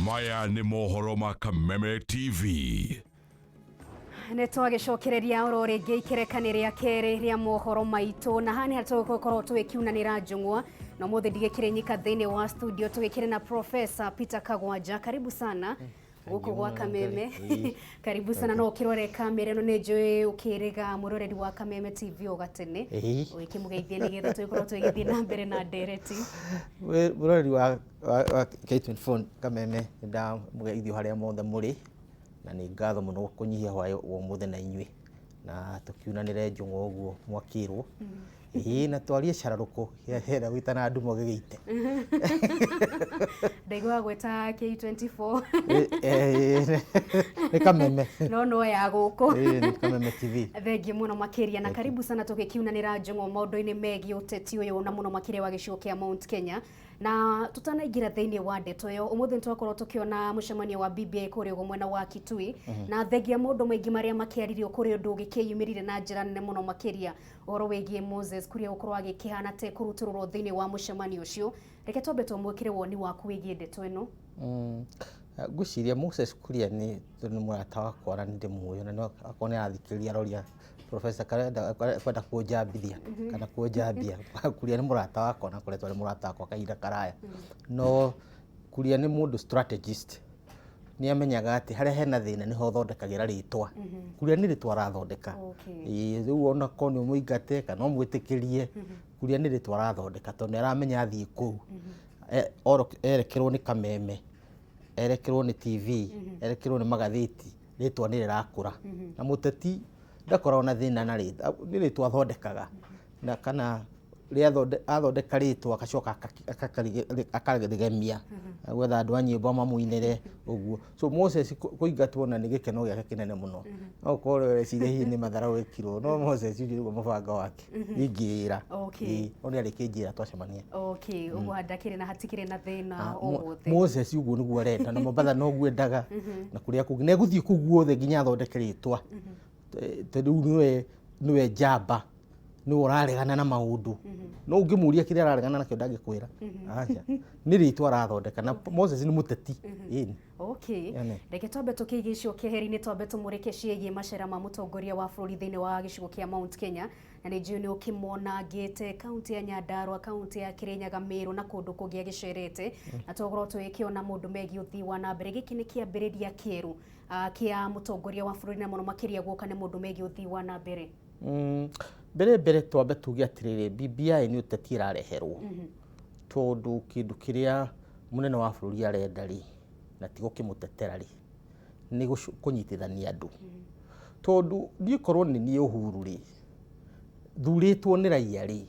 Maya nĩ mohoro ma Kameme TV. Nĩ twagĩcokereria oro rĩngĩ ikerekani rĩa kerĩ rĩa mohoro maitũ, na haha nĩ harĩa tũgũkorwo tũgĩkiunanĩra njũng'wa, na ũmũthĩ ndigĩkĩrĩ nyika thĩinĩ wa studio, tũgĩkĩrĩ na Professor Peter Kagwanja. Karibu sana gũkũ gwa Kameme. Karibu sana. No ũkĩrore kamera ĩno, nĩ njũĩ ũkĩrĩga mũroreri wa Kameme TV o gatene, ũgĩkĩmũgeithia nĩgetha tũgĩkorwo tũgĩthiĩ na mbere na ndereti. Mũroreri wa K24 Kameme, nĩ ndamũgeithio harĩa mothe mũrĩ, na nĩ ngatho mũno kũnyihia hwaĩ wa ũmũthĩ na inyuĩ na tũkiunanĩre njũng'wa ũguo mwakĩrwo. Ĩĩ, na twarie cararũkũ hera gwĩtana ndumo gĩgĩite. Ndaigua gwĩta K24. Nĩ Kameme. No no ya gũkũ. Ĩĩ, nĩ Kameme TV. Thengiũ mũno makĩria na karibu sana tũgĩkiunanĩra njũng'wa maũndũ-inĩ megiĩ ũteti ũyũ, na mũno makĩria wa gĩcigo kĩa Mount Kenya. Na tutanaingĩra thĩinĩ wa ndeto ĩyo, ũmũthĩ nĩ twakorwo tũkĩona mũcemanio wa BBI kũrĩa ũguo mwena wa Kitui, na thengia maũndũ maingĩ marĩa makĩaririo, kũrĩ ũndũ ũgĩkĩyumĩrire na njĩra nene mũno makĩria, ũhoro wĩgiĩ Moses Kuria gũkorwo agĩkĩhana te kũrutũrũrwo thĩinĩ wa mũcemanio ũcio. Reke twambe twamwĩkĩre woni waku wĩgiĩ ndeto ĩno. Ngwĩciria Moses Kuria nĩ mũrata wakwa na nĩ ndĩmũĩ, na akorwo nĩ arathikĩrĩria aroria Professor karenda kwenda kũnjambithia kana kũnjambia. Kuria nĩ mũrata wakwa na akoretwo arĩ mũrata wakwa kahinda karaya. No Kuria nĩ mũndũ strategist, nĩ amenyaga atĩ harĩa hena thĩna nĩho ũthondekagĩra rĩtwa. Kuria nĩ rĩtwa arathondeka. Ĩĩ, rĩu ona korwo nĩ ũmũingate kana ũmwĩtĩkĩrie, Kuria nĩ rĩtwa arathondeka tondũ nĩ aramenya athiĩ kũu erekerwo nĩ Kameme, erekerwo nĩ TV, erekerwo nĩ magathĩti, rĩtwa nĩ rĩrakũra. Na mũteti ndakoragwo na thĩna na rĩtwa, nĩ rĩtwa athondekaga, na kana athondeka rĩtwa agacoka akarĩgemia, gwetha andũ a nyĩmbo mamũinĩre ũguo. So Moses kũingatwo na nĩ gĩkeno gĩake kĩnene mũno. No ũkorwo ũreciria hihi nĩ matharaũ ekirwo, no Moses ũcio nĩguo mũbango wake ingĩra. No nĩ arĩkĩnjĩra twacemania. Okay, ũguo ndakĩrĩ na hatikĩrĩ na thĩna o wothe. Moses ũguo nĩguo arenda, na Mombatha noguo endaga, na kũrĩa kũngĩ, na egũthiĩ kũu guothe nginya athondeke rĩtwa, tondũ rĩu nĩwe njamba, nĩwe ũraregana na maũndũ. No ũngĩmũria kĩrĩa araregana nakĩo ndangĩkwĩra. Aca, nĩ rĩtwa arathondeka, na Moses nĩ mũteti. Ĩni. Okay. Ene. Reke twambe tũkĩige icio keheri-inĩ, twambe tũmũrĩke ciĩgiĩ macera ma mũtongoria wa bũrũri thĩinĩ wa gĩcigo kĩa Mount Kenya, na nĩ njũĩ nĩ ũkĩmonangĩte kaunti ya Nyandarua, kaunti ya Kirinyaga, Meru na kũndũ kũngĩ agĩcerete, na twakorwo tũgĩkĩona maũndũ megiĩ ũthii wa na mbere. Gĩkĩ nĩ kĩambĩrĩria kĩerũ kĩa mũtongoria wa bũrũri, na mũno makĩria guoka nĩ maũndũ megiĩ ũthii wa na mbere. Mbere mbere twambe tuge atĩrĩrĩ, BBI nĩ ũteti ĩrareherwo, tondũ kĩndũ kĩrĩa mũnene wa bũrũri arenda rĩ, na ti gũkĩmũtetera rĩ, nĩ kũnyitithania andũ. Tondũ niĩ korwo nĩ niĩ Uhuru rĩ, thurĩtwo nĩ raia rĩ,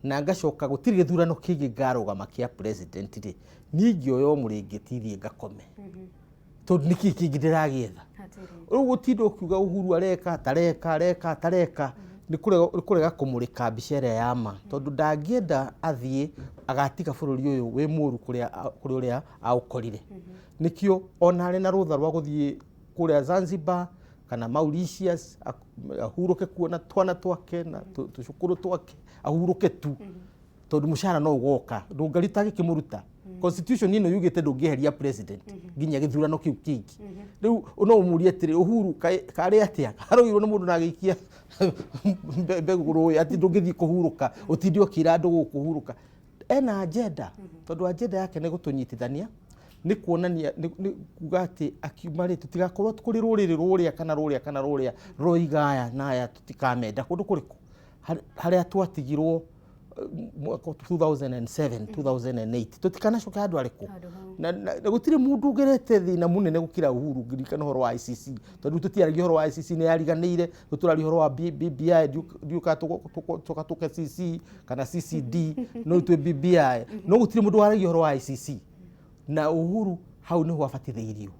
na ngacoka gũtirĩ gĩthurano kĩngĩ ngarũgama kĩa president rĩ, niĩ ingĩoya o mũrĩngĩti thiĩ ngakome. Tondũ nĩkĩ kĩngĩ ndĩragĩetha? Rĩu gũtinda ũkiuga Uhuru areka tareka areka tareka, nĩ kũrega kũmũrĩka mbica ĩrĩa ya ma, tondũ ndangĩenda athiĩ agatiga bũrũri ũyũ wĩ mũru kũrĩa kũrĩ ũrĩa aũkorire. Nĩkĩo ona arĩ na rũtha rwa gũthiĩ kũrĩa Zanzibar kana Mauritius, ahurũke kuo na twana twake na tũcũkũrũ twake, ahurũke tu, tondũ mũcara no ũgoka, ndũngari ũtangĩkĩmũruta. Constitution ĩno yugĩte ndũngĩeheria president nginya gĩthurano kĩu kĩngĩ. Rĩu no ũmũrie atĩrĩ, Uhuru karĩ atĩa aroirwo nĩ mũndũ na agĩikia mbegũ rũĩ atĩ ndũngĩthiĩ kũhurũka ũtinde ũkĩra andũ gũkũ hurũka. Ena agenda, tondũ agenda yake nĩ gũtũnyitithania, nĩ kuonania, nĩ kuga atĩ akiuma rĩ, tũtigakorwo kũrĩ rũrĩrĩ rũrĩa kana rũrĩa kana rũrĩa rũroiga aya na aya tũtikamenda kũndũ kũrĩkũ harĩa twatigirwo mwaka 2007 2008, tũtikanacoke handũ arĩkũ. Na gũtirĩ mũndũ ũgerete thĩna mũnene gũkĩra Uhuru. Ngĩririkana ũhoro wa ICC, tondũ tũtiaragia ũhoro wa ICC, nĩ yariganĩire. Rĩu tũraria ũhoro wa BBI, ndiũkaga tũka tũke CC kana CCD, no rĩu twĩ BBI, no gũtirĩ mũndũ waragia ũhoro wa ICC. Na Uhuru hau nĩho abatithĩirio,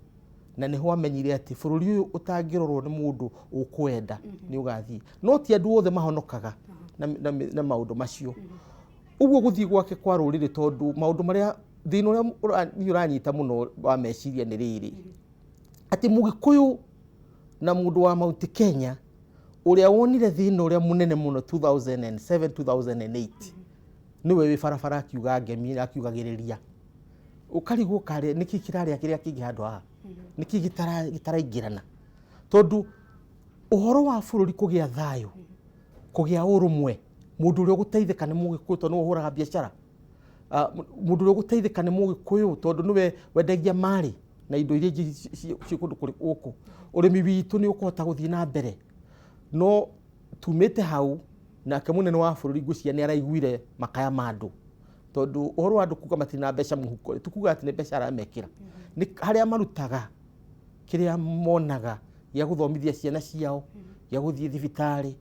na nĩho amenyire atĩ bũrũri ũyũ ũtangĩrorwo nĩ mũndũ ũkwenda nĩ ũgathiĩ. No ti andũ othe mahonokaga na maũndũ macio. Ũguo gũthiĩ gwake kwa rũrĩrĩ, tondũ maũndũ marĩa thĩna ũrĩa niĩ ũranyita mũno wa meciria nĩ rĩrĩ, atĩ Mũgĩkũyũ na mũndũ wa Mount Kenya ũrĩa wonire thĩna ũrĩa mũnene mũno 2007 2008 nĩwe wĩ barabara akiuga ngemi akiugagĩrĩria. Ũkarigwo karĩa nĩkĩ kĩrarĩa kĩrĩa kĩngĩ handũ haha, nĩkĩ gĩtaraingĩrana, tondũ ũhoro wa bũrũri kũgĩa thayũ, kũgĩa ũrũmwe, mũndũ ũrĩa ũgũteithĩka nĩ Mũgĩkũyũ tondũ nĩwe ũhũraga biacara, mũndũ ũrĩa ũgũteithĩka nĩ Mũgĩkũyũ tondũ nĩwe wendagia marĩ na indo iria ingĩ ciĩ kũndũ kũrĩ gũkũ. Ũrĩmi witũ nĩ ũkũhota gũthiĩ na mbere. No tumĩte hau, nake mũnene wa bũrũri ngwĩciria nĩ araiguire makaya ma andũ, tondũ ũhoro wa andũ kuga matirĩ na mbeca mũhuko rĩ, ti kuga atĩ nĩ mbeca aramekĩra, nĩ harĩa marutaga kĩrĩa monaga gĩa gũthomithia ciana ciao, gĩa gũthiĩ thibitarĩ,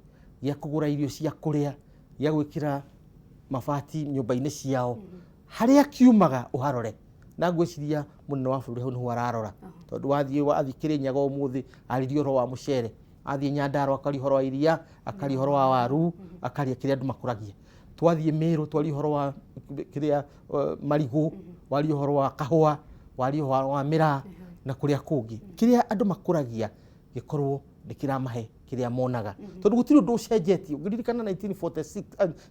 gĩa kũgũra irio cia kũrĩa, gĩa gwĩkĩra mabati nyũmba-inĩ ciao, harĩa kiumaga ũharore. Na ngwĩciria mũnene wa bũrũri hau nĩho ararora, tondũ wathiĩ Kĩrĩnyaga ũmũthĩ aririe ũhoro wa mũcere, athiĩ Nyandarua akaria ũhoro wa iria, akaria ũhoro wa waru, akaria kĩrĩa andũ makũragia. Twathiĩ Meru twaria ũhoro wa kĩrĩa marigũ, waria ũhoro wa kahũa, waria ũhoro wa mĩraa na kũrĩa kũngĩ. Kĩrĩa andũ makũragia gĩkorwo nĩ kĩramahe kĩrĩa monaga, tondũ gũtirĩ ũndũ ũcenjetie. Ũngĩririkana 1946,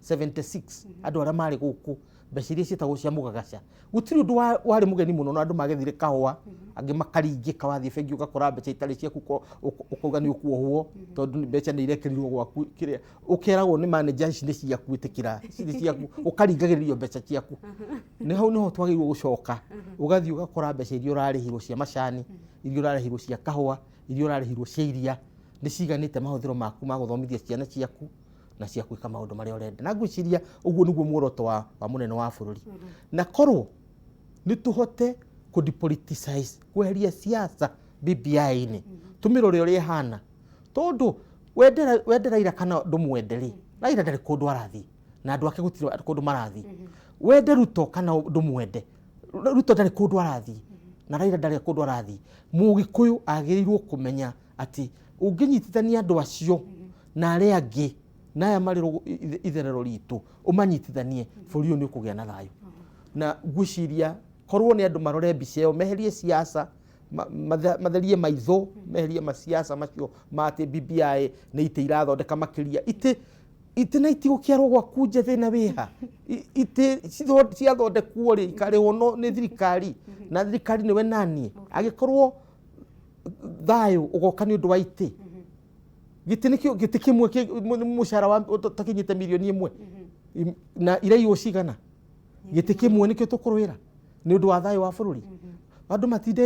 76, andũ arĩa marĩ gũkũ mbeca iria ciĩtagwo cia mũgagaca, gũtirĩ ũndũ warĩ mũgeni mũno, na andũ magethire kahũa, angĩ makaringĩka, wathiĩ bengi ũgakora mbeca itarĩ ciaku, ũkauga nĩ ũkuohwo tondũ mbeca nĩ irekĩrirwo gwaku, kĩrĩa ũkeragwo nĩ manager ici nĩ ciaku, ĩtĩkĩra ici nĩ ciaku, ũkaringagĩrĩrio mbeca ciaku. Nĩ hau nĩho twagĩrĩirwo gũcoka, ũgathiĩ ũgakora mbeca iria ũrarĩhirwo cia macani, iria ũrarĩhirwo cia kahũa, iria ũrarĩhirwo cia iria nĩ ciganĩte mahũthĩro maku ma gũthomithia ciana ciaku na cia gwĩka maũndũ marĩa ũrenda. Na ngwĩciria ũguo nĩguo muoroto wa mũnene wa bũrũri. Na korwo nĩ tũhote kũ depoliticize, kweheria siasa BBI-inĩ, tũmĩrore ũrĩa ĩhana, tondũ wende Raila kana ndũmwende rĩ, Raila ndarĩ kũndũ arathiĩ na andũ ake gũtirĩ kũndũ marathiĩ. Wende Ruto kana ndũmwende, Ruto ndarĩ kũndũ arathiĩ na Raila ndarĩ kũndũ arathiĩ. Mũgĩkũyũ agĩrĩirwo kũmenya atĩ ũngĩnyitithania andũ acio na arĩa angĩ na aya marĩ itherero ritũ, ũmanyitithanie, bũrũri ũyũ nĩ ũkũgĩa na thayũ. Na ngwĩciria korwo nĩ andũ marore mbica ĩyo, meherie siasa, matherie maitho, meherie masiasa macio ma atĩ BBI nĩ itĩ irathondeka makĩria. Itĩ na itigũkĩarwo gwaku nja, thĩna wĩha? Itĩ ciathondekwo rĩ, ikarĩhwo no nĩ thirikari, na thirikari nĩwe naniĩ. Angĩkorwo thayũ ũgoka nĩ ũndũ wa itĩ, gĩtĩ nĩkĩo gĩtĩ kĩmwe mũcara wa ũtakinyĩte mirioni 1 na iraiywo cigana, gĩtĩ kĩmwe nĩkĩo tũkũrũĩra nĩ ũndũ wa thayũ wa bũrũri. Andũ matinde,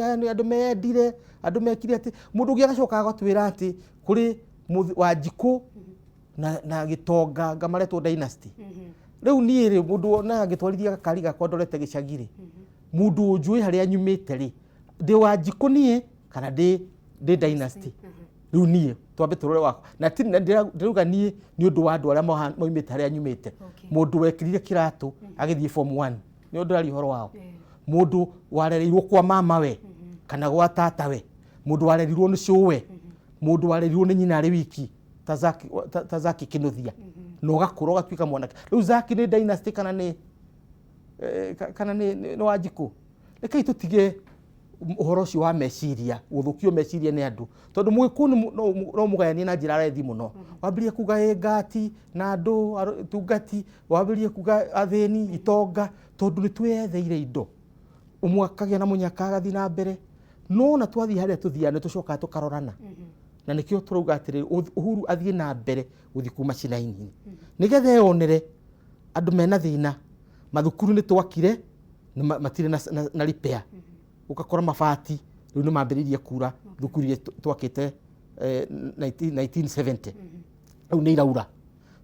aya nĩ andũ meyendire, andũ mekire atĩ mũndũ ũngĩ agacoka agatwĩra atĩ kũrĩ Wanjikũ na gĩtonga nga maretwo dynasty. Rĩu niĩ rĩ, mũndũ ona angĩtwarithia gakari gakwa ndorete gĩcagi rĩ, mũndũ ũnjũĩ harĩa nyumĩte rĩ, ndĩ Wanjikũ niĩ kana ndĩ dynasty? Rĩu niĩ twambe tũrore wakwa na ti na ndĩrauga niĩ nĩ ũndũ wa andũ arĩa maumĩte harĩa nyumĩte. Mũndũ wekĩrire kĩratũ agĩthiĩ form 1 nĩ ũndũ ũraria ũhoro wao, mũndũ warereirwo kwa mama we kana gwa tata we, mũndũ warerirwo nĩ cũwe, mũndũ warerirwo nĩ nyina arĩ wiki ta Zaki Kinuthia, na ũgakũra ũgatuĩka mwanake. Rĩu Zaki nĩ dynasty kana nĩ kana nĩ Wanjikũ? Rekei tũtige ũhoro ũcio wa meciria gũthũkio meciria nĩ andũ, tondũ Mũgĩkũyũ no mũgayanie na njĩra raithi mũno. Wambĩrĩrie kuga ĩ ngati na andũ tungati, wambĩrĩrie kuga athĩni itonga, tondũ nĩ twĩyetheire indo. Ũmwe akagĩa na mũnyaka agathiĩ na mbere, no ona twathiĩ harĩa tũthiaga nĩ tũcokaga tũkarorana. Na nĩkĩo tũrauga atĩrĩrĩ, Uhuru athiĩ na mbere gũthiĩ kuma cinaini nĩgetha eyonere andũ mena thĩna. Mathukuru nĩ twakire matirĩ na repair, ũgakora mabati rĩu nĩ mambĩrĩirie kura thukuru iria twakĩte 1970 rĩu nĩ iraura.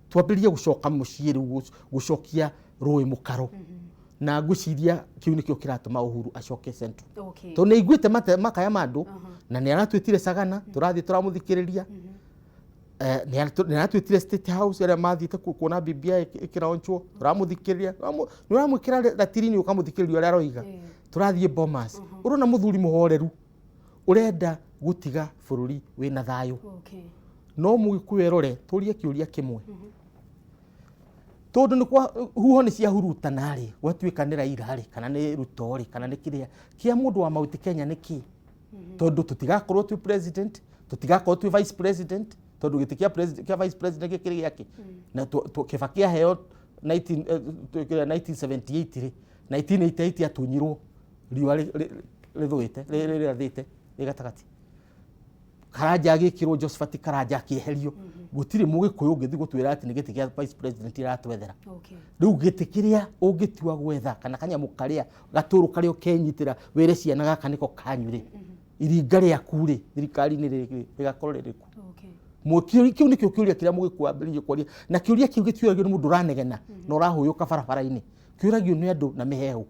Twambĩrĩrie gũcoka mũciĩ rĩu, gũcokia rũĩ mũkaro, na ngwĩciria kĩu nĩkĩo kĩratũma Uhuru acoke Central, tondũ nĩ aiguĩte makaya ma andũ na nĩ aratwĩtire Sagana, tũrathiĩ tũramũthikĩrĩria. Nĩ aratwĩtire State House arĩa mathiĩte kuona BBI ĩkĩronchwo, tũramũthikĩrĩria. Nĩ ũramwĩkĩra ratiri-inĩ ũkamũthikĩrĩria ũrĩa aroiga. Tũrathiĩ Bomas, ũrona mũthuri mũhoreru ũrenda gũtiga bũrũri wĩna thayũ. No Mũgĩkũyũ erore, tũrie kĩũria kĩmwe, tondũ nĩ kwa huho nĩ ciahurutana rĩ, gwatuĩka nĩ Raila rĩ, kana nĩ Ruto rĩ, kana nĩ kĩrĩa kĩa mũndũ wa Mount Kenya nĩ kĩ? Tondũ tũtigakorwo twĩ president, tũtigakorwo twĩ vice president, tondũ gĩtĩ kĩa president, kĩa vice president gĩkĩrĩ gĩake na Kibaki aheo 1978 rĩ, 1988 atunyirwo riũa rĩthũĩte, rĩrathĩte rĩ gatagatĩ. Karanja agĩkĩrwo, Josephat Karanja akĩeherio. Gũtirĩ Mũgĩkũyũ ũngĩthiĩ gũtwĩra atĩ nĩ gĩtĩ kĩa vice president iratwethera. Rĩu gĩtĩ kĩrĩa ũngĩtua gwetha kana kanyamũ karĩa gatũrũ karĩa ũkenyitĩra wĩre ciana gaka nĩko kanyu rĩ, iringa rĩaku rĩ thirikari-inĩ rĩgakorwo rĩrĩkũ? Kĩu nĩkĩo kĩũria kĩrĩa Mũgĩkũyũ ambĩrĩirie kwaria, na kĩũria kĩu gĩtiũragio nĩ mũndũ ũranegena na ũrahũyũka barabara-inĩ, kĩũragio nĩ andũ na mĩheehũ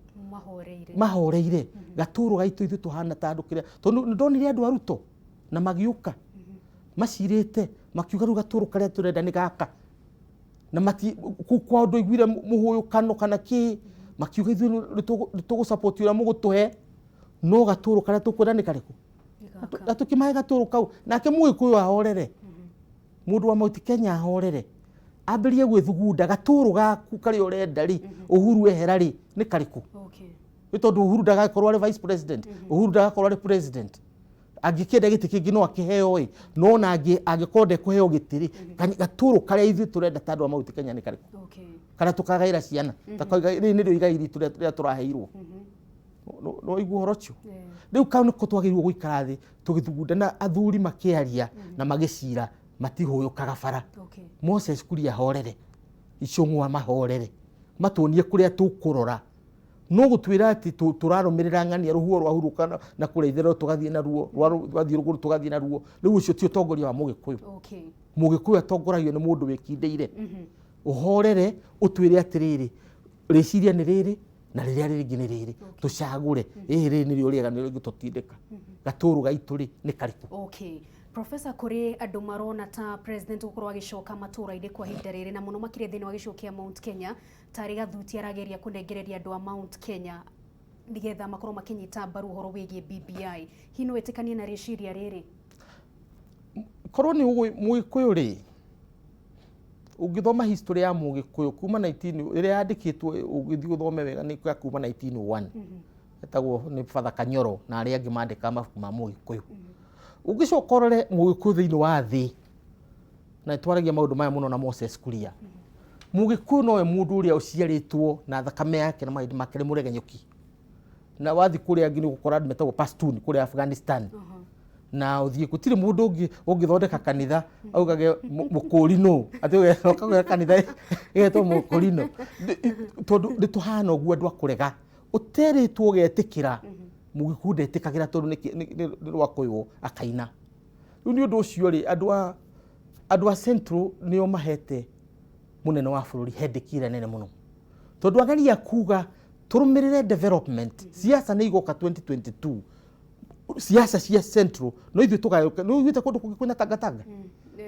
mahoreire. Gatũrũ gaitũ ithuĩ tũhana ta andũ kĩrĩa, tondũ nĩndonire andũ a Ruto na magĩũka macirĩte makiuga rĩu gatũrũ karĩa tũrenda nĩ gaka, na mati kũu kwao ndwaiguire mũhũyũkano kana kĩ, makiuga ithuĩ nĩtũgũ support ũrĩa mũgũtũhe, no gatũrũ karĩa tũkwenda nĩ karĩkũ? Na tũkĩmahe gatũrũ kau. Nake Mũgĩkũyũ ahorere, mũndũ wa Mount Kenya ahorere, ambĩrĩrie gwĩthugunda gatũrũ gaku karĩa ũrenda rĩ, Uhuru ehera rĩ, nĩ karĩkũ? Nĩ tondũ Uhuru ndagakorwo arĩ vice president, Uhuru ndagakorwo arĩ president. Angĩkĩenda gĩtĩ kĩngĩ no akĩheo ĩ, no ona angĩkorwo ndekũheo gĩtĩ rĩ, gatũrũ karĩa ithuĩ tũrenda ta andũ a Mount Kenya nĩ karĩkũ? Karĩa tũkagaĩra ciana, rĩrĩ nĩrĩo igai ritũ rĩrĩa tũraheirwo. No ũigua ũhoro ũcio? Rĩu kau nĩko twagĩrĩirwo gũikara thĩ tũgĩthugunda, na athuri makĩaria na magĩcira matihũyũkaga bara. Moses Kuria ahorere, Icũng'wa mahorere, matuonie kũrĩa tũkũrora. No gũtwĩra atĩ tũrarũmĩrĩra ng'ania rũhuho rwahurũka na kũrĩa itherero tũgathiĩ naruo, rwathiĩ rũgũrũ tũgathiĩ naruo. Rĩu ũcio ti ũtongoria wa Mũgĩkũyũ. Mũgĩkũyũ atongoragio nĩ mũndũ wĩkindĩire. Ũhorere ũtwĩre atĩrĩrĩ, rĩciria nĩ rĩrĩ na rĩrĩa rĩngĩ nĩ rĩrĩ, tũcagũre ĩhĩ rĩrĩ nĩrĩo rĩega, nĩrĩo rĩngĩtũtindĩka. Gatũrũ gaitũ rĩ nĩ karĩkũ? Professor, kũrĩ andũ marona ta president gũkorwo agĩcoka matũũra-inĩ kwa ihinda rĩrĩ, na mũno makĩria thĩinĩ wa gĩcigo kĩa Mount Kenya, tarĩ gathuti arageria kũnengereria andũ a Mount Kenya nĩgetha makorwo makĩnyita mbaru ũhoro wĩgiĩ BBI. Hihi no wĩtĩkanie na rĩciria rĩrĩ? Korwo nĩ Mũgĩkũyũ rĩ, ũngĩthoma history ya Mũgĩkũyũ kuma 19 ĩrĩa yandĩkĩtwo, ũgĩthiĩ ũthome wega, nĩ ya kuma 1901, etagwo nĩ Father Kanyoro na arĩa angĩ mandĩkaga mabuku ma Mũgĩkũyũ. Ũngĩcoka ũrore Mũgĩkũyũ thĩinĩ wa thĩ, na nĩtwaragia maũndũ maya mũno na Moses Kuria, Mũgĩkũyũ nowe mũndũ ũrĩa ũciarĩtwo na thakame yake na mahĩndĩ make nĩ mũregenyũki. Na wathiĩ kũrĩa angĩ nĩ ũgũkora andũ metagwo Pashtun kũrĩa Afghanistan, na ũthiĩ gũtirĩ mũndũ ũngĩ ũngĩthondeka kanitha augage mũkũrinũ, atĩ ũkagĩa kanitha ĩgetwo mũkũrinũ, tondũ nĩ tũhana ũguo andũ akũrega ũterĩtwo ũgetĩkĩra. Mũgĩkũyũ ndetĩkagĩra tondũ nĩ rwakũywo akaina. Rĩu nĩ ũndũ ũcio rĩ, andũ a Central nĩo mahete mũnene wa bũrũri headache ĩrĩa nene mũno, tondũ ageria kuga tũrũmĩrĩre development, siasa nĩ igoka 2022, siasa cia Central no ithuĩ tũgayũka. Nĩ ũiguĩte kũndũ kũngĩ kwĩna Tangatanga?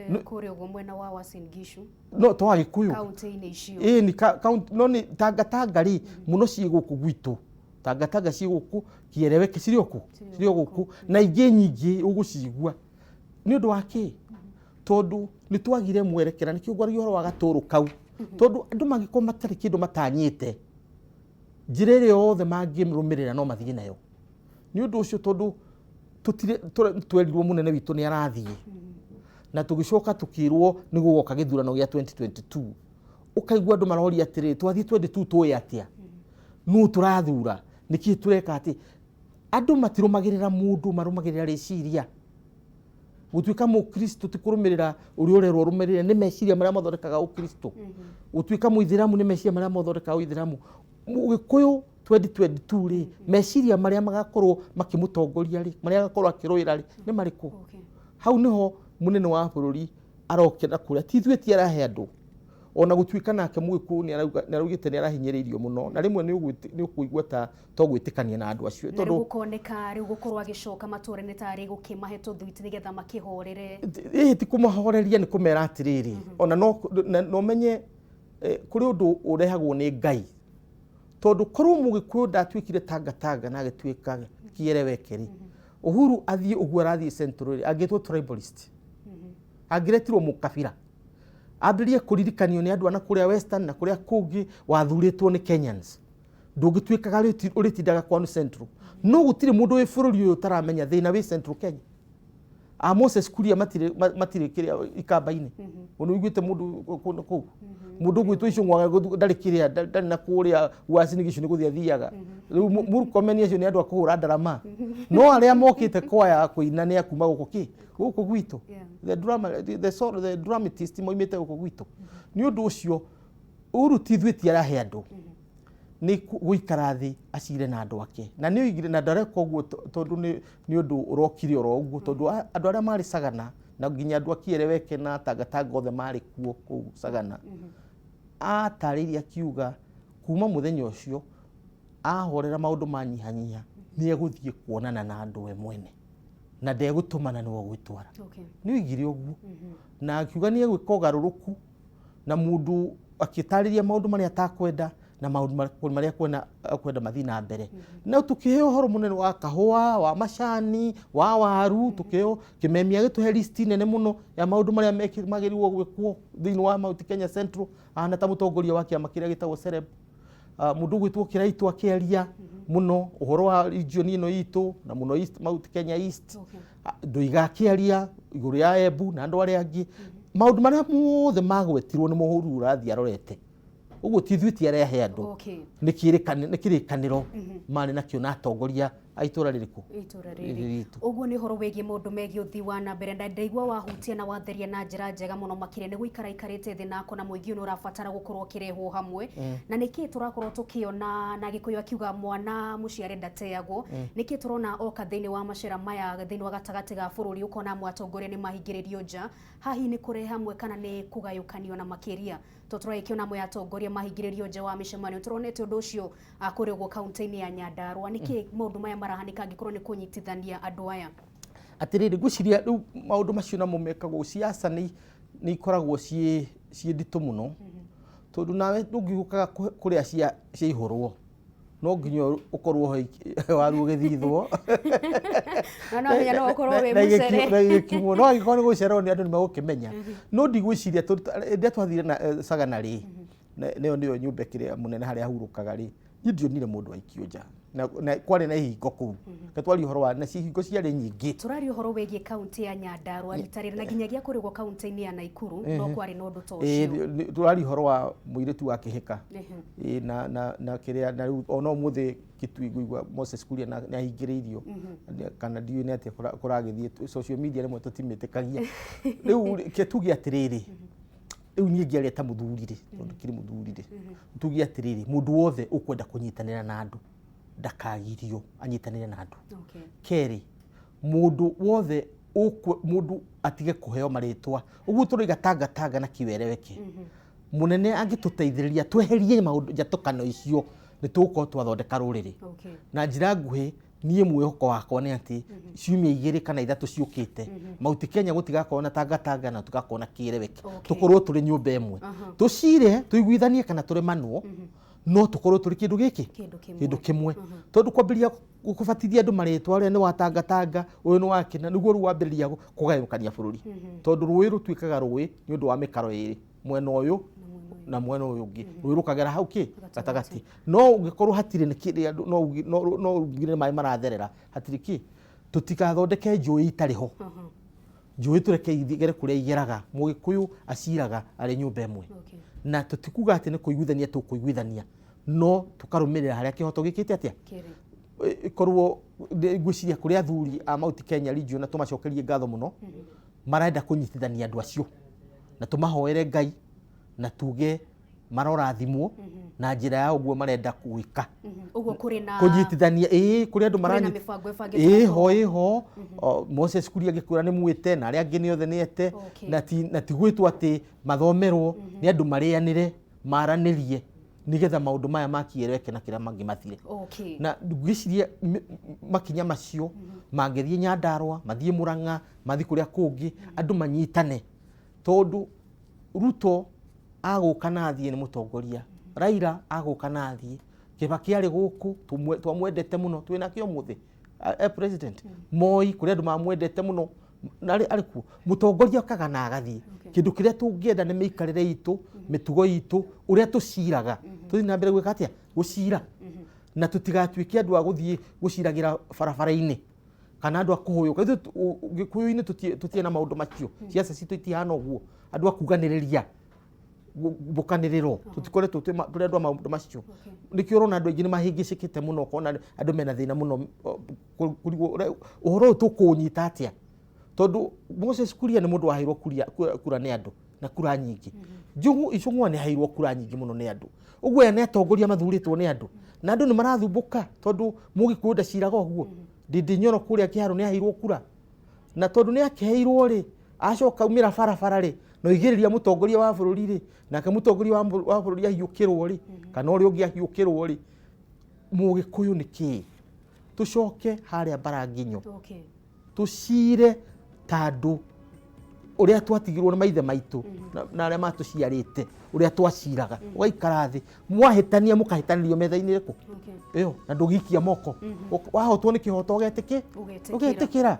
Kũrĩa ũguo mwena wa Uasin Gishu. No to Agĩkũyũ. Kaunti-inĩ icio. Ĩĩ nĩ kaunti, no nĩ Tangatanga rĩ mũno ciĩ gũkũ gwitũ. Tangatanga ciĩ gũkũ Kiereweke, cirĩ o kũ, cirĩ o gũkũ, na ingĩ nyingĩ ũgũcigua. Nĩ ũndũ wa kĩ? Tondũ nĩ twagire mwerekera. Nĩkĩo ngwaragia ũhoro wa gatũrũ kau, tondũ andũ mangĩkorwo matarĩ kĩndũ matanyĩte, njĩra ĩrĩa yothe mangĩrũmĩrĩra no mathiĩ nayo. Nĩ ũndũ ũcio, tondũ tũtirĩ twerirwo mũnene witũ nĩ arathiĩ, na tũgĩcoka tũkĩrwo nĩ gũgoka gĩthurano gĩa 2022, ũkaigua andũ maroria atĩrĩrĩ, twathiĩ 22 tũĩ atĩa nũ tũrathura? Nĩkĩ tũreka atĩ andũ matirũmagĩrĩra mũndũ, marũmagĩrĩra rĩciria. Gũtuĩka mũkristo ti kũrũmĩrĩra ũrĩa ũrerwo ũrũmĩrĩre, nĩ meciria marĩa mathondekaga ũkristo. Gũtuĩka mũithĩramu nĩ meciria marĩa mathondekaga ũithĩramu. Mũgĩkũyũ 2022 rĩ, meciria marĩa magakorwo makĩmũtongoria rĩ, marĩa agakorwo akĩrũĩra rĩ, nĩ marĩkũ? Hau nĩho mũnene wa bũrũri arokera kũrĩa ti ithuĩ, ti arahe andũ. Ona gũtuĩka nake Mũgĩkũyũ nĩ araugĩte nĩ arahinyĩrĩirio mũno, na rĩmwe nĩ ũkũigua ta to gwĩtĩkania na andũ acio. Na rĩu gũkoneka rĩu gũkorwo agĩcoka matũũra-inĩ tarĩ gũkĩmahe tũthwiti nĩgetha makĩhorere. Ĩĩ, ti kũmahoreria, nĩ kũmera atĩrĩrĩ, ona no menye kũrĩ ũndũ ũrehagwo nĩ Ngai, tondũ korwo Mũgĩkũyũ ndatuĩkire Tangatanga na agĩtuĩka kiereweke rĩ, Uhuru athiĩ ũguo arathiĩ Central rĩ, angĩtwo tribalist, angĩretirwo mũkabira, ambĩrĩrie kũririkanio nĩ andũ ana kũrĩa Western na kũrĩa kũngĩ wathurĩtwo nĩ Kenyans. Ndũngĩtuĩkaga ũrĩtindaga kwanu Central, no gũtirĩ mũndũ wĩ bũrũri ũyũ ũtaramenya thĩna wĩ Central Kenya. A Moses Kuria matirĩ matirĩ kĩrĩa ikamba-inĩ. Ũnĩ ũiguĩte mũndũ kũu mũndũ ũgwĩtwo Icũng'wa ndarĩ kĩrĩa, ndarĩ na kũrĩa Uasin Gishu nĩ gũthiĩ athiaga. Rĩu Murkomen acio nĩ andũ a kũhũra ndarama, no arĩa mokĩte kwaya kũina nĩ akuma gũkũ kĩ gũkũ gwitũ. The drama, the, the, the dramatist moimĩte gũkũ gwitũ. Nĩ ũndũ ũcio Uhuru ti ithuĩ ti arahe andũ nĩ gũikara thĩ acire na andũ ake, na nĩ oigire na ndareka ũguo tondũ nĩ ũndũ ũrokire oro ũguo, tondũ andũ arĩa marĩ Sagana na nginya andũ a Kieleweke na Tangatanga othe marĩ kuo kũu Sagana. Atarĩirie akiuga kuma mũthenya ũcio ahorera maũndũ manyihanyiha nĩ egũthiĩ kuonana na andũ we mwene na ndegũtũmana nĩwe ũgwĩtwara. Nĩ oigire ũguo na akiuga nĩ egwĩka ũgarũrũku na mũndũ akĩtarĩria maũndũ marĩa atakwenda na maũndũ marĩa akwenda mathiĩ na mbere. No tũkĩheo ũhoro mũnene wa kahũa, wa macani, wa waru, tũkĩheo Kĩmemia gĩtũhe listi nene mũno ya maũndũ marĩa magĩrĩirwo gwĩkwo thĩinĩ wa Mount Kenya Central, ahana ta mũtongoria wa kĩama kĩrĩa gĩtagwo Sereb. Mũndũ ũgwĩtwo Kĩraitũ akĩaria mũno ũhoro wa region ĩno itũ na mũno East, Mount Kenya East. Ndũiga akĩaria igũrũ ya Embu na andũ arĩa angĩ. Maũndũ marĩa mothe magwetirwo nĩ mũhuru ũrathiĩ arorete ũguo, ti ithuĩ ti arehe andũ. Nĩ kĩrĩkanĩro marĩ nakĩo na atongoria a itũra rĩrĩkũ? Itũra rĩrĩ ritũ. Ũguo nĩ ũhoro wĩgiĩ maũndũ megiĩ ũthii wa na mbere, na ndaigua wahutia na watheria na njĩra njega mũno makĩria. Nĩ gũikara ikarĩte thĩ na akona mũingĩ ũyũ nĩ ũrabatara gũkorwo ũkĩrehwo hamwe. Na nĩkĩ tũrakorwo tũkĩona na Gĩkũyũ akiuga mwana mũciare ndateagwo? Nĩkĩ tũrona oka thĩinĩ wa macera maya thĩinĩ wa gatagatĩ ga bũrũri, ũkona amwe atongoria nĩ mahingĩrĩrio nja? Haha nĩ kũrehe hamwe kana nĩ kũgayũkanio? Na makĩria to tũragĩkĩona amwe atongoria mahingĩrĩrio nja wa mĩcemanio, tũronete ũndũ ũcio kũrĩa ũguo kaunti-inĩ ya Nyandarua. Nĩkĩ maũndũ maya marahanĩka angĩkorwo nĩ kũnyitithania andũ aya? Atĩrĩrĩ, ngwĩciria rĩu maũndũ macio namo mekagwo siasa nĩ ikoragwo ciĩ nditũ mũno, tondũ nawe ndũngĩũkaga kũrĩa ciaihũrwo, no nginya ũkorwo ho waru ũgĩthithwo. Na no nginya no ũkorwo wĩ mũcere. Na igĩkiumwo, no angĩkorwo nĩ gũcererwo nĩ andũ nĩ megũkĩmenya. No ndigwĩciria, tondũ hĩndĩ ĩrĩa twathire na Sagana rĩ, nĩyo nyũmba ĩkĩrĩa mũnene harĩa ahurũkaga rĩ, niĩ ndionire mũndũ aikio nja, na kwarĩ na ihingo kũu. Reke twarie ũhoro wa na ihingo ciarĩ nyingĩ. Tũraria ũhoro wĩgiĩ kaunti ya Nyandarua rita rĩrĩ, na nginyagia kũrĩ ũguo kaunti-inĩ ya Naikuru no kwarĩ na ũndũ ta ũcio. Tũraria ũhoro wa mũirĩtu wa kĩhĩka. Ĩĩ, na kĩrĩa na rĩu ona ũmũthĩ Kitui ngũigua Moses Kuria nĩ ahingĩrĩirio kana ndiũĩ nĩ atĩa kũragĩthiĩ. Social media rĩmwe tũtimĩtĩkagia. Rĩu reke tuge atĩrĩrĩ, rĩu niĩ ngĩaria ta mũthuri rĩ, tondũ kĩrĩ mũthuri rĩ, tuge atĩrĩrĩ, mũndũ wothe ũkwenda kũnyitanĩra na andũ ndakagirio anyitanĩre na andũ. Kerĩ, mũndũ wothe mũndũ atige kũheo marĩtwa ũguo tũroiga Tangatanga na kiwereweke. Mũnene angĩtũteithĩrĩria tweherie maũndũ njatũkano icio, nĩ tũgũkorwo twathondeka rũrĩrĩ. Na njĩra nguhĩ, niĩ mwĩhoko wakwa nĩ atĩ ciumia 2 kana 3 ciũkĩte, Mount Kenya gũtigakorwo na Tangatanga na tũgakorwo na kĩereweke. Tũkorwo tũrĩ nyũmba ĩmwe, tũcire, tũiguithanie kana tũremanwo, no tũkorwo tũrĩ kĩndũ gĩkĩ. Kĩndũ kĩmwe. Kĩndũ kĩmwe, tondũ kwambĩrĩria kũbatithia andũ marĩtwa, ũrĩa nĩ wa Tangatanga, ũyũ nĩ wa kĩna, nĩguo rĩu wambĩrĩria kũgayũkania bũrũri, tondũ rũĩ rũtuĩkaga rũĩ nĩ ũndũ wa mĩkaro ĩrĩ, mwena ũyũ na mwena ũyũ ũngĩ. Rũĩ rũkagera hau kĩ gatagatĩ, no ũngĩkorwo hatirĩ nĩ kĩrĩa andũ no ugire maĩ maratherera hatirĩ kĩ. Tũtigathondeke njũĩ itarĩ ho. Njũĩ tũreke igere kũrĩa igeraga. Mũgĩkũyũ aciraga arĩ nyũmba ĩmwe. Na tũtikuga atĩ nĩ kũiguithania tũkũiguithania, no tũkarũmĩrĩra harĩa kĩhoto gĩkĩte atĩa. Kĩrĩ. Ĩkorwo ngwĩciria kũrĩ athuri a Mount Kenya region, na tũmacokerie ngatho mũno, marenda kũnyitithania andũ acio, na tũmahoere Ngai na tuge marorathimwo na njĩra ya ũguo marenda gwĩka. Ũguo kũrĩ na kũnyitithania, ĩĩ, kũrĩ andũ kũrĩ na mĩbango ĩbangĩtwo. Ĩho ĩho. O, Moses Kuria ngĩkwĩra nĩ mwĩte na arĩa angĩ nĩ othe nĩ ete. Na ti gwĩtwo atĩ mathomerwo nĩ andũ, marĩanĩre, maranĩrie nĩgetha maũndũ maya makiereweke na kĩrĩa mangĩ mathire. Na ngwĩciria makinya macio mangĩthiĩ Nyandarua, mathiĩ Murang'a, mathiĩ kũrĩa kũngĩ, andũ manyitane, tondũ Ruto agũka na athiĩ nĩ mũtongoria, Raila agũka na athiĩ, Kibaki arĩ gũkũ twamwendete mũno, twĩnake ũmũthĩ e president, Moi kũrĩ andũ mamwendete mũno na arĩ kuo. Mũtongoria okaga na agathiĩ. Kĩndũ kĩrĩa tũngĩenda nĩ mĩikarĩre itũ, mĩtugo itũ, ũrĩa tũciraga, tũthiĩ na mbere gwĩka atĩa, gũcira, na tũtigatuĩke andũ a gũthiĩ gũciragĩra barabara-inĩ. Kana andũ a kũhũyũka. Ithuĩ Gĩkũyũ-inĩ tũtirĩ na maũndũ macio. Ciaca citũ itihana ũguo, andũ a kuganĩrĩria mbũkanĩrĩro, tũtikoretwo tũrĩ andũ a maũndũ macio. Nĩkĩo ũrona andũ aingĩ nĩ mahĩngĩcĩkĩte mũno, ũkona andũ mena thĩna mũno kũrigwo ũhoro ũyũ tũkũũnyita atĩa, tondũ Moses Kuria nĩ mũndũ waheirwo kura nĩ andũ na kura nyingĩ. Njugu Icũng'wa nĩ aheirwo kura nyingĩ mũno nĩ andũ. Ũguo aya nĩ atongoria mathurĩtwo nĩ andũ, na andũ nĩ marathumbũka tondũ Mũgĩkũyũ ndaciraga ũguo. Ndindi Nyoro kũrĩa Kĩharũ nĩ aheirwo kura, na tondũ nĩ akĩheirwo rĩ, acoka aumĩra barabara rĩ, na oigĩrĩria mũtongoria wa bũrũri rĩ, nake mũtongoria wa bũrũri ahiũkĩrwo rĩ, kana ũrĩa ũngĩ ahiũkĩrwo rĩ, Mũgĩkũyũ nĩ kĩĩ? Tũcoke harĩa Mbaranginyo, tũcire ta andũ ũrĩa twatigirwo nĩ maithe maitũ na arĩa matũciarĩte, ũrĩa twaciraga. Ũgaikara thĩ, mwahĩtania mũkahĩtanĩrio metha-inĩ ĩrĩkũ ĩyo, na ndũgĩikia moko. Wahotwo nĩ kĩhoto ũgetĩkĩ ũgetĩkĩra.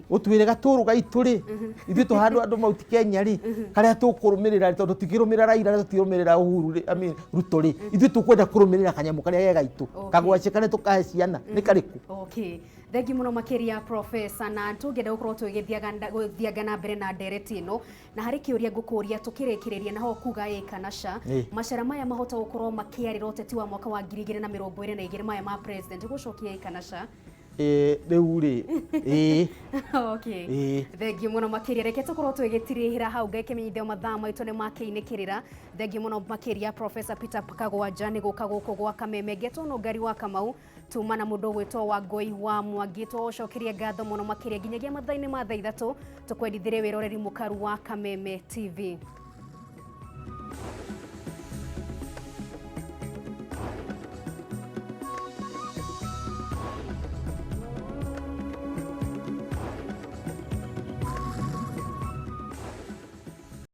Ũtwĩre gatũrũ gaitũ rĩ, ithuĩ tũhandũ andũ Mount Kenya rĩ, karĩa tũkũrũmĩrĩra rĩ, tondũ tũtikĩrũmĩrĩra Raila na tũtirũmĩrĩra Uhuru rĩ, I mean, Ruto rĩ, ithuĩ tũkwenda kũrũmĩrĩra kanyamũ karĩa ge gaitũ, kagwace karĩa tũkahe ciana nĩ karĩkũ? Okay. Thengi mũno makĩria, Professor, na tũngĩenda gũkorwo tũgĩthianga na mbere na ndereti ĩno, na harĩ kĩũria ngũkũria tũkĩrĩkĩrĩria, na ho kuga ĩ kana ca. Macara maya mahota gũkorwo makĩarĩra ũteti wa mwaka wa 2022, maya ma president, gũcokia ĩ kana ca? Rĩu rĩ, ĩĩ. Okay. Ĩĩ. Thengiũ mũno makĩria. Reke tũkorwo tũgĩtirihĩra hau, ngakĩmenyithio mathaa maitũ nĩ makĩinĩkĩrĩra. Thengiũ mũno makĩria, Professor Peter Kagwanja, nĩ gũka gũkũ gwa Kameme. Ngetwo no Ngari wa Kamau, tuma na mũndũ ũgwĩtwo Wangũi wa Mwangi. Tũgũcokeria ngatho mũno makĩria nginyagia mathaa-inĩ ma thaa 3, tũkwendithĩrie wĩroreri mũkaru wa Kameme TV.